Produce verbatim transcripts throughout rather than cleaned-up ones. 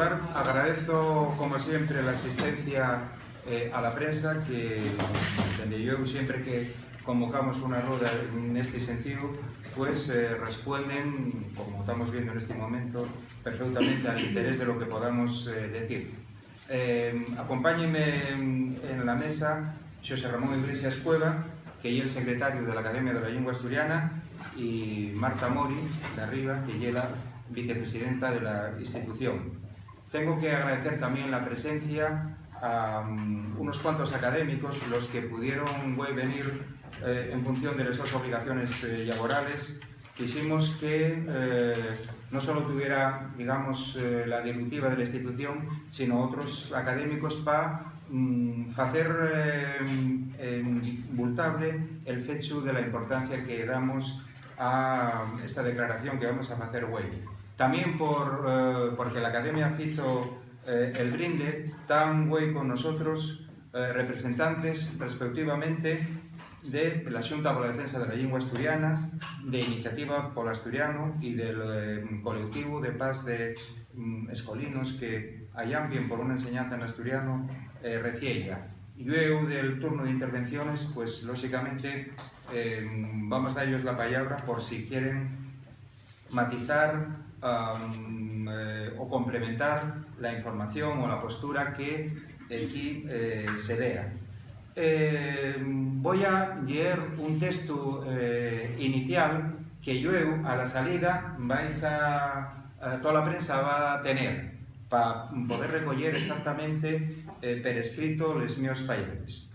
Agradezco, como siempre, la asistencia, eh, a la prensa, que, dende llueu, siempre que convocamos una rueda nesti sentíu, pues, eh, respuenden, como estamos viendo en este momento, perfectamente al interés de lo que podamos, eh, decir. Eh, acompáñenme en, en la mesa Xosé Ramón Iglesias Cueva, que ye el secretario de la Academia de la Llingua Asturiana, y Marta Mori, d'arriba, que ye la vicepresidenta de la institución. Tengo que agradecer también la presencia a, mm, unos cuantos académicos, los que pudieron güei venir, eh, en función de les sos obligaciones, eh, llaborales. Quisimos que, eh, no solo tuviera, digamos, eh, la dilutiva de la institución, sino otros académicos pa, mm, facer, eh, em, bultable el fechu de la importancia que damos a esta declaración que vamos a facer güei. También por, eh, porque la Academia fizo, eh, el brinde, tan güei con nosotros, eh, representantes, respeutivamente, de la Xunta pola Defensa de la Llingua Asturiana, de Iniciativa pol Asturiano y del, eh, Colectivo de Pas de, mm, Escolinos que allampien por una enseñanza en asturiano, eh, reciella. Llueu del turno de intervenciones, pues, lóxicamente, eh, vamos a dallos la pallabra por si quieren matizar, am, eh, o complementar la información o la postura que equí, eh, se vea. Eh, voi a lleer un textu, eh, inicial que llueu a la salida vais a, a toda la prensa va a tener pa poder recoller exactamente, eh, per escrito les mios pallabres.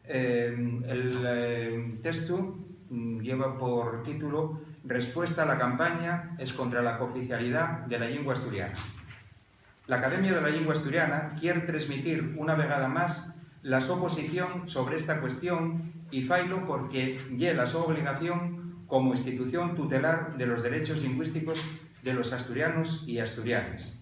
Eh, el, eh, textu, mm, lleva por título Respuesta a la campaña escontra la cooficialidá de la llingua asturiana. L'Academia de la Llingua Asturiana quier tresmitir una vegada más la so posición sobre esta cuestión y failo porque ye la so obligación como institución tutelar de los derechos llingüísticos de los asturianos y asturianes.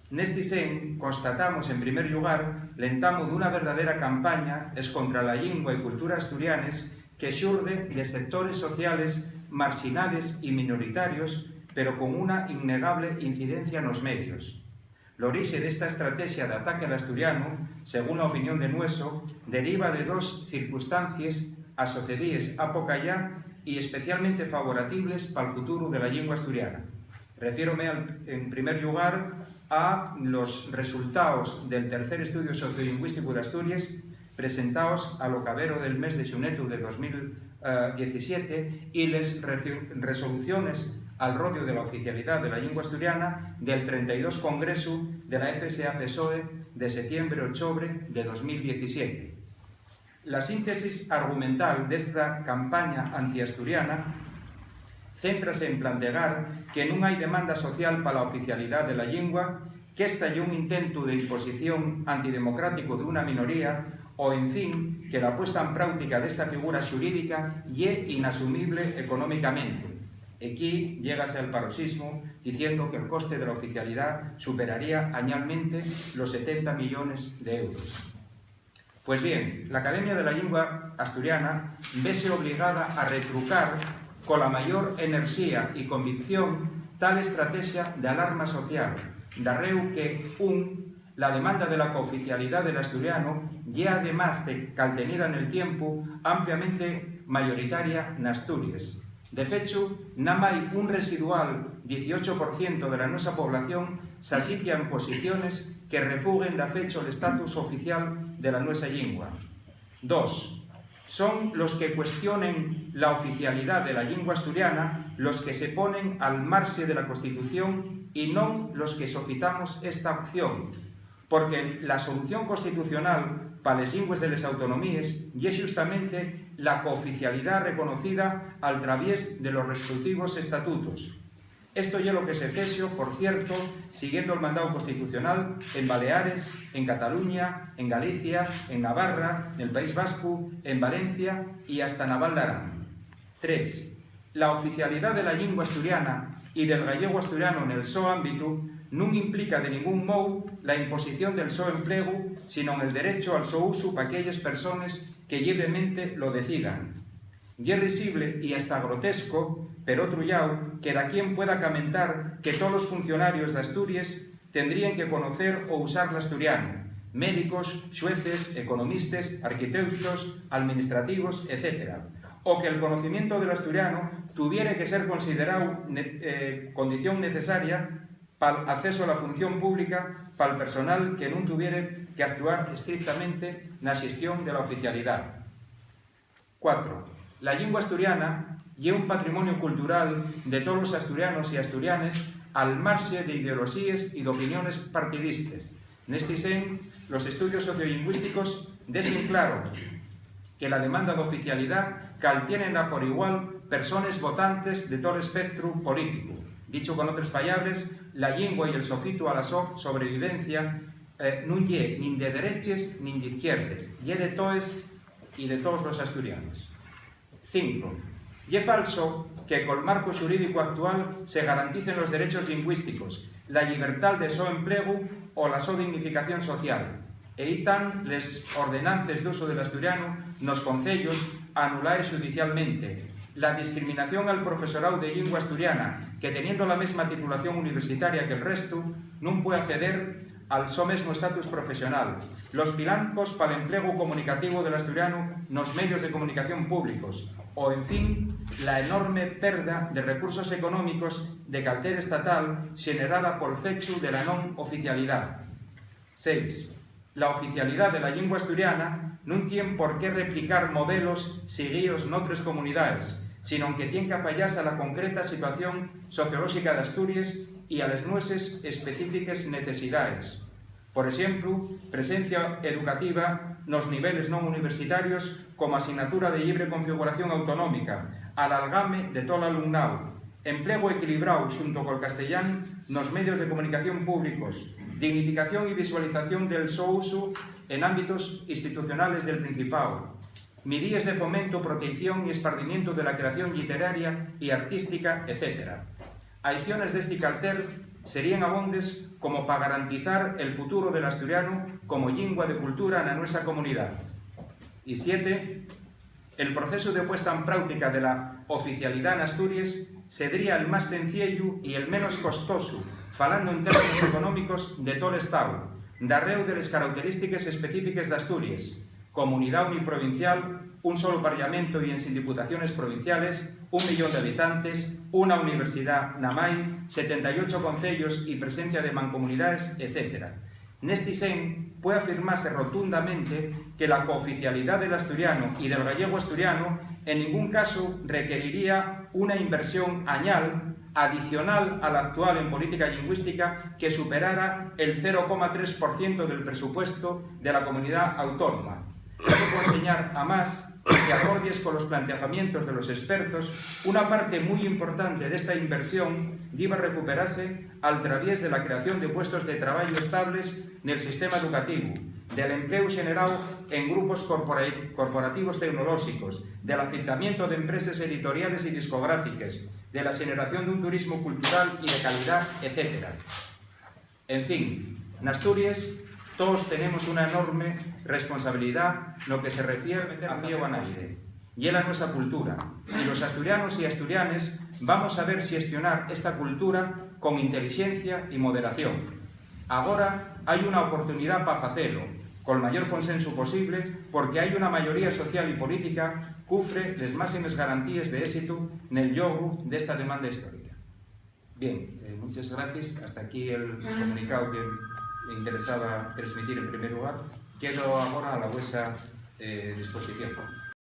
Nesti sen, constatamos, en primer llugar, l'entamu d'una verdadera campaña escontra la llingua y cultura asturianes que xurde de sectores sociales marxinales y minoritarios, pero con una innegable incidencia nos medios. L'orixe d'esta estratexa d'ataque al asturianu, según la opinión de nueso, deriva de dos circunstancies asocedíes a poca yá y especialmente favoratibles pal futuru de la llingua asturiana. Refiérome al, en primer llugar, a los resultaos del tercer estudio sociolingüístico d'Asturies, presentaos a lo cabero del mes de xunetu de dos mil diecisiete, y les reci-, resoluciones al rodiu de la oficialidá de la llingua asturiana del trenta y dos Congresu de la F S A PSOE de setiembre-ochobre de dos mil diecisiete. La síntesis argumental d'esta campaña antiasturiana céntrase en plantegar que nun hai demanda social pa la oficialidá de la llingua, qu'ésta ye un intentu d'imposición antidemocrático d'una minoría, o, en fin, que la puesta en práutica d'esta figura xurídica ye inasumible economicamente. Equí llégase al paroxismu diciendo que'l coste de la oficialidá superaría añalmente los setenta millones d'euros. Pues bien, l'Academia de la Llingua Asturiana vese obligada a retrucar cola mayor enerxía y convicción tal estratexa d'alarma social, darréu que, un, la demanda de la cooficialidá del asturianu ye, además de caltenida nel tiempu, ampliamente mayoritaria n'Asturies. De fechu, namái un residual dieciocho por cientu de la nuesa población s'asitia en posiciones que refuguen dafechu'l estatus oficial de la nuesa llingua. Dos, son los que cuestionen la oficialidá de la llingua asturiana los que se ponen al marxe de la Constitución y non los que sofitamos esta opción, porque la solución constitucional pa les llingües de les autonomíes ye xustamente la cooficialidá reconocida al traviés de los respeutivos estatutos. Esto ye lo que se fexo, por cierto, siguiendo'l mandáu constitucional en Baleares, en Cataluña, en Galicia, en Navarra, nel País Vascu, en Valencia y hasta na Val d'Arán. Tres, la oficialidá de la llingua asturiana y del gallegu asturianu nel so ámbitu nun implica de ningún mou la imposición del so emplegu, sinón el derechu al so usu p'aquelles persones que llibremente lo decidan. Ye risible y hasta grotesco, per otru llau, que daquién pueda camentar que tolos funcionarios d'Asturies tendríen que conocer o usar l'asturianu, médicos, xueces, economistes, arquiteutos, alministrativos, etcétera. O que'l conocimientu del asturianu tuviere que ser consideráu ne-, eh, condición necesaria pal acceso a la función pública pal personal que nun tuviere que actuar estrictamente na xestión de la oficialidá. Cuatro. La llingua asturiana ye un patrimoniu cultural de tolos asturianos y asturianes al marxe d'ideoloxíes y d'opiniones partidistes. Nesti sen, los estudios sociolingüísticos dexen claro que la demanda d'oficialidá caltiénenla por igual persones votantes de tol espectru políticu. Dicho con otres pallabres, la llingua y el sofitu a la so sobrevivencia, eh, nun ye nin de dereches nin d'izquierdes, ye de toes y de toos los asturianos. Cinco. Ye falso que col marcu xurídicu actual se garanticen los derechos llingüísticos, la llibertá de so emplegu o la so dignificación social. Ehí tán les ordenances d'usu del asturianu nos conceyos anulaes xudicialmente, la discriminación al profesoráu de llingua asturiana que, teniendo la mesma titulación universitaria que'l restu, nun pue acceder al so mesmu estatus profesional, los pilancos pal emplegu comunicativu del asturianu nos medios de comunicación públicos, o, en fin, la enorme perda de recursos económicos de calter estatal xenerada pol fechu de la non oficialidá. Seis. La oficialidá de la llingua asturiana nun tien por qué replicar modelos siguíos n'otres comunidaes, sinón que tien qu'afayase a la concreta situación sociolóxica d'Asturies y a les nueses específiques necesidaes. Por exemplu, presencia educativa nos niveles non universitarios como asignatura de llibre configuración autonómica, al algame de tol alumnáu, emplegu equilibráu xunto col castellán nos medios de comunicación públicos, dignificación y visualización del so usu en ámbitos institucionales del Principáu, midíes de fomento, proteición y espardimientu de la creación lliteraria y artística, etcétera. Aiciones d'esti calter seríen abondes como pa garantizar el futuro del asturianu como llingua de cultura na nuesa comunidá. Y siete, el procesu de puesta en práutica de la oficialidá n'Asturies sedría el más cenciellu y el menos costosu, falando en términos económicos, de tol Estáu, darréu de les carauterístiques específiques d'Asturies, comunidá uniprovincial, un solu parlamentu y ensin diputaciones provinciales, un millón d'habitantes, una universidá namái, setenta y ocho conceyos y presencia de mancomunidaes, etcétera. Nesti sen, pue afirmase rotundamente que la cooficialidá del asturianu y del gallegu asturianu en ningún casu requeriría una inversión añal adicional a l'actual en política llingüística que superara el cero coma tres por cientu del presupuestu de la comunidá autónoma. Hay que conseñar, amás, que, acordies colos planteamientos de los espertos, una parte mui importante d'esta inversión diba recuperase al traviés de la creación de puestos de trabayu estables nel sistema educativu, del empleu xeneráu en grupos corpora-, corporativos tecnolóxicos, del afitamientu d'empreses editoriales y discográfiques, de la xeneración d'un turismu cultural y de calidá, etcétera. En fin, n'Asturies toos tenemos una enorme responsabilidá no que se refier a meter fíu a naide. Ye la nuesa cultura, y los asturianos y asturianes vamos saber xestionar esta cultura con intelixencia y moderación. Agora hai una oportunidá pa facelo, col mayor consensu posible, porque hai una mayoría social y política qu'ufre les máximes garantíes d'ésitu nel llogru d'esta demanda histórica. Bien, eh, muchas gracias. Hasta aquí el comunicao que me interesaba transmitir en primer lugar. Quedo agora a la vuesa, eh, disposición.